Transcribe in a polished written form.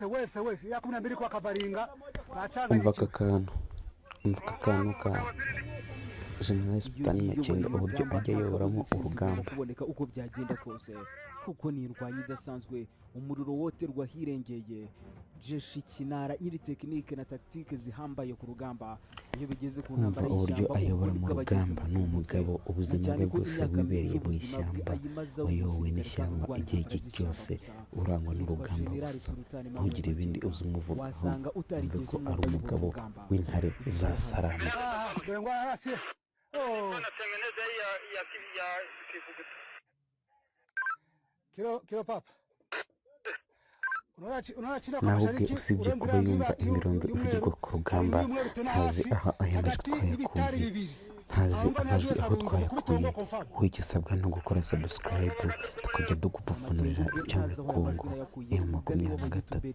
Wese wese ya 12 kwa Kabaringa. Umva aka kantu, umva aka kantu ka General Sultan Makenga, uburyo ajya ayoboramo urugamba. Kuboneka uko byagenda kose, kuko ni indwanyi idasanzwe, umuriro woterwa ahirengeye. Jeshi Kinara nyiri tekinike na tactique zihambaye ku rugamba, iyo bigeze ku Umva ntambara uburyo y'ishyamba, ayobora ubwo mu nibwo abageze rugamba. mu Ni umugabo ubuzima cyane bwe ko bwose imyaka wibereye myinshi mu ubuzima bwe ishyamba, ayimaze wayobowe umusirikare n'ishyamba kandi igihe urwana cye intambara cyose, z'ishyamba gusa. urangwa Yitwa n'urugamba General gusa. Sultan Ntugire ibindi Makenga. uzi umuvugaho, Wasanga wumve utarigeze ko ari umwumva ayobora umugabo urugamba. w'intare za Sarama. Dore ngo arasiye. Oh, Natengeneza hii ya Kivuguto. kilo kilo papa. Unaona chini kwa Nawe ubwe, mashariki usibye urenze kuba iriya yumva ngibati imirongo y'umweru, ivugirwa ku rugamba, harimo iy'umweru tena ntazi hasi, aho aya majwi hagati y'ibitari twayakuye, bibiri. ntazi Aho ngaho amajwi niho aho Arungu, twayakuye. Kubitongo confirm. Wowe icyo usabwa ni ugukora subscribe, tukajya tugupfupfunurira Makenga ubwe ibyo muri ntazi aho aya majwi Congo nayakuye, M umugani 23. w'abayutuberi.